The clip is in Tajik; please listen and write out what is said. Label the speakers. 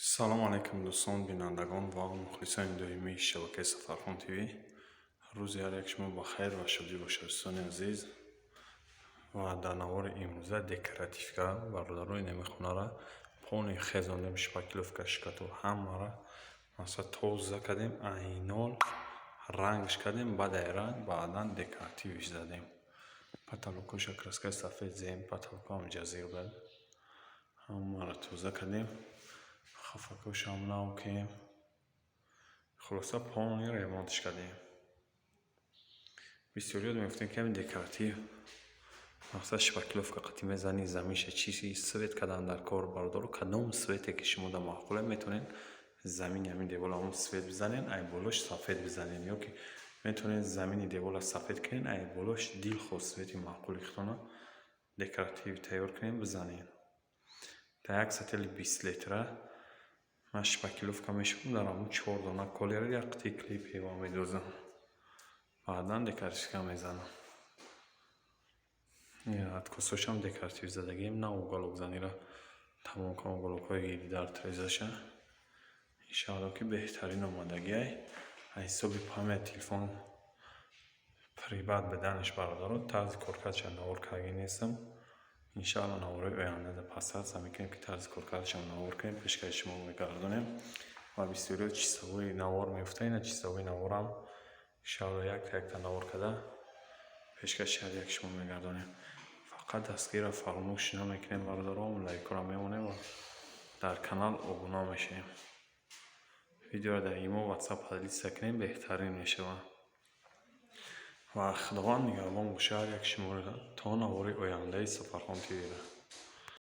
Speaker 1: Салому алайкум, дӯстон, бинандагон ва мухлисони доимии шабакаи Сафархон ТВ. Рӯзи ҳар як шумо ба хайр ва шодӣ бошад, дӯстони азиз. Ва дар навори имрӯза декоративка, бародаро, инами хонара полный хезондем, шпаклёвка, штукатур, ҳамаро масалан тоза кардем, айнол рангш кардем, баъд ай ранг баъдан декоративш задем. Потолокоша краскаи сафед зем, потолокам ҷазир буд. Ҳамаро тоза кардем. Хафакошам нав кем. Хулоса, полный ремонтш кардем. Бисёриёт мегуфтем, ки ҳамин декоратив мақсад шпаклёвка қатӣ мезанӣ, заминша чизи свет кардан дар кор, бародаро, кадом свете ки шумо дар маъқуле, метавонед замини ҳамин девола ҳамон свет бизанед, ай болош сафед бизанед, ё ки метавонед замини девола сафед кунед, ай болош дилхоҳ свети маъқули худтона декоратив тайёр кунед, бизанед. Дар як сатили 20 литра ман шпаклёвка мешавам, дар ҳамон чор дона колера як қитъи клей пева медозам. Баъдан декоративка мезанам. Откосошам декоратив задагием, на уголокзанира тамом кун, уголокҳои гирди дар трезаша. Иншаалло, ки беҳтарин омадагиай. Аз ҳисоби память телефон прибат биданаш, бародаро, тарзи коркардша навор кардагӣ нестам. Иншаалло, наворҳои оянда дар пасатса мекунем, ки тарзи коркардашам навор кунем, пешкаши шумо мегардонем. Ва бисёриҳо чистовой навор мегуфтанд, ина чистовой наворам иншаалло якта якта навор карда пешкаши ҳар як шумо мегардонем. Фақат дастгирро фаромӯш намекунем, бародаро, лайкҳоро мемонем ва дар канал обуна мешавем. Видеоро дар имо, Ватсап поделиться кунем, беҳтарин мешавад. Ва Худованд нигаҳбон бошад ҳар як шуморо то навори ояндаи Сафархон ТВра.